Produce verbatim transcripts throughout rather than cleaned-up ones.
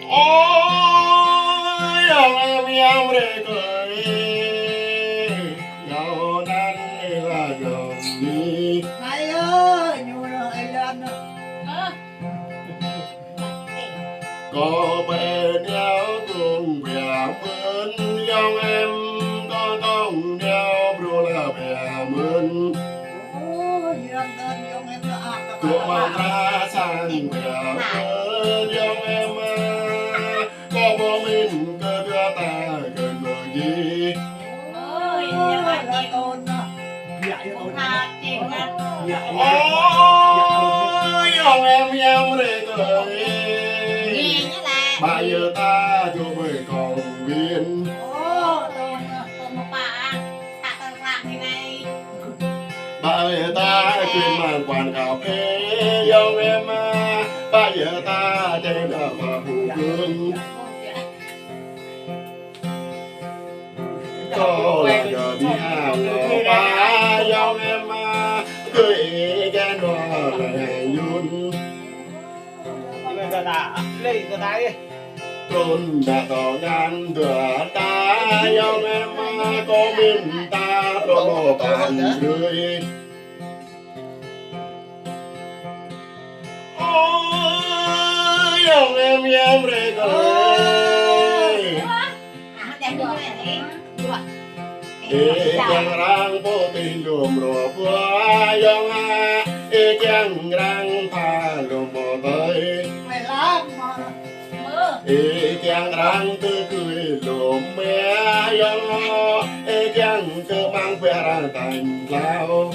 Ôi, yŏng em yăm rê kơi. Yŏng anăn ih la yŏng ni. Nai ơi, ñu la ih la nă. Kâo pơ ih nao kông bia mơ̆n, yŏng em, kâo kông nao brô la bia mơ̆n. Ôi, yŏng em, yŏng em la ăt. Kâo mă tra sang bia mơ̆n, yŏng em, kâo ƀu min kơ gơ̆ ta kơ gơ̆ gih. Ôi, yŏng em. Ôi, yŏng em yăm rê kơi. Ƀă yơh ta dŏ ƀơi kông ƀing. Ƀă yơh ta kơ̆m mă quán cà phê, yŏng em. Ƀă yơh ta čem đa pha phu kơ̆n. Kâo la gơ̆ đi hăng lŏ ba, yŏng em, kơ ih gơ̆ nua lĕ yun. Trŭn đa tŏ găn dua ta, yŏng em, kâo min ta trŭn lŏ păn drơi. Ôi, yŏng em yăm rê kơi. Ih kiăng răng pô tih lŏm rô pua, yŏng a. Ih kiăng răng pha lŏm pô tơi. Ih kiăng răng tơ kơi lŏm mĕ, yŏng a. Ih kiăng kơ măng pĕ răng tañ tlao.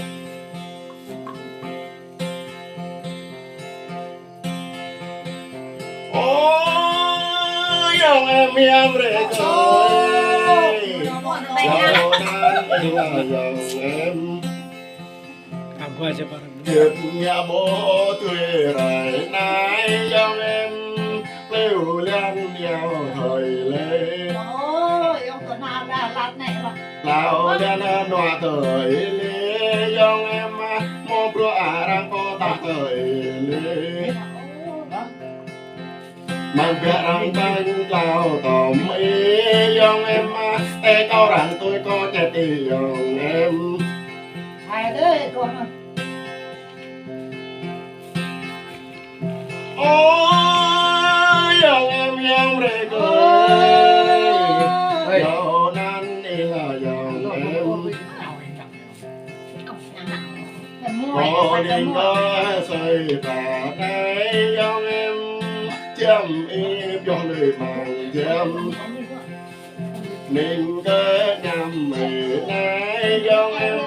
Ôi, yŏng em yăm rê kơi. Yŏng anăn ih la yŏng em. Djŏp ngă ƀu tui rai nai, yŏng em. Plêu liăn yua thơi lê. Plêu liăn nua thơi lê, yŏng em. Mơ̆ bruă arăng pô ta thơi lê. Măng bia răng tañ tlao tŏm ih, yŏng em. Ê kâo răng tui kâo čĕt ih, yŏng em. Ôi, yŏng em yăm rê kơi. Ôi. Yŏng anăn ih la yŏng em. Kâo ning kơ sơi ta nai, yŏng em. Čem ih pioh lui măng čem. Ning kơ ñăm ih nai, yŏng em.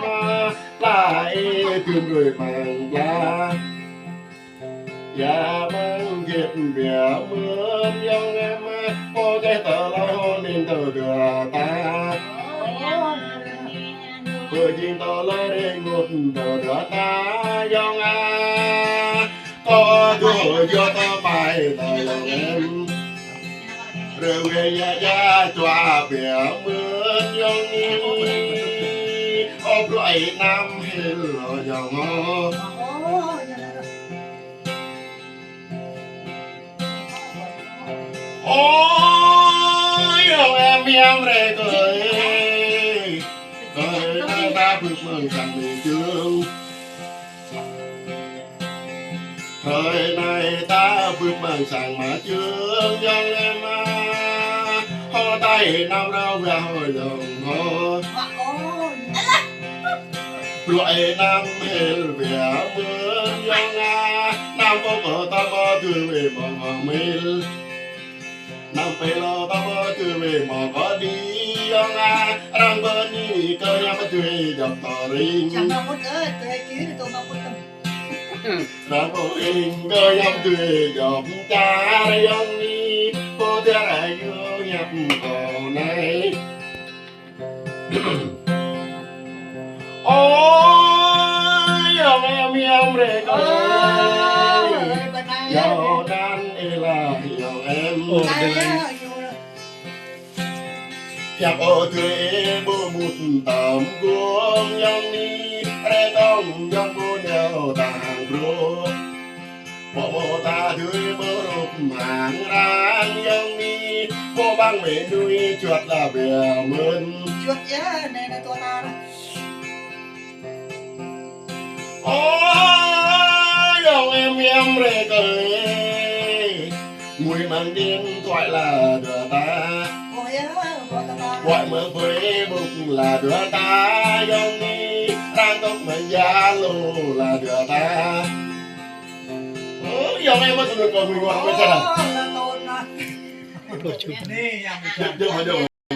La ih tŭn lui măng la. Yua mơ̆ng git bia mơ̆n, yŏng em. Pô čeh tơlơi hŏ ning tơ dua ta. Pơ jing tơlơi rơngot tơ dua ta, yŏng a. Kâo dŏ yua tơ pai tơ, yŏng em. Rơwĕ yua čua bia mơ̆n, yŏng ih. Ơ bruă ih năm hil lŏ, yŏng a. Ôi, yŏng em yăm rê kơi. Kơi ta bưp mơ̆ng sang mĭ čư̆ng. Hrơi anai ta bưp mơ̆ng sang mă čư̆ng, yŏng em a. Hŏ tai năm rao wa hŏ yŏng hŏ. Bruă ih năm hil wa mơ̆n, yŏng a. Năm pô pô ta pô tui wê mơ̆ng hŏ mil. Năm pê lô ta pô tui wê mơ̆ng hŏ đi, yŏng a. Răng bơni kơ ñăm tui djŏp tơ ring. Răng bơni kơ ñăm tui djŏp čar, yŏng ih. Pô tơra yua ñăm kâo nai. Ôi, yŏng em yăm rê kơi. Yua anăn ih la yŏng em. Hiăp ơ tui ƀu mŭt tơm gông, yŏng ih rê tong yŏng ƀu nao ta hăng brô. Pô pô ta tui ƀu rup ma Arăng ayŏng amai, pô ƀang mơnuih juăt la biă mơ̆n. Juăt yơh, anai anai tuah ta. Ơ, ayŏng amai amai rơkơi. Ngui mơ̆ng đing tuai la dua ta. Ơ, yơh, tuai ta. Tuai mơ̆ng Facebook la dua ta, ayŏng amai. Arăng tŏk mơ̆ng Zalo la dua ta. Ơ, ayŏng amai mơ̆ tui anŭn kâo ngui ngui mơ̆ čar. Ơ, la tŏk anai. Anai, ayŏng amai. Jơ̆, jơ̆, jơ̆.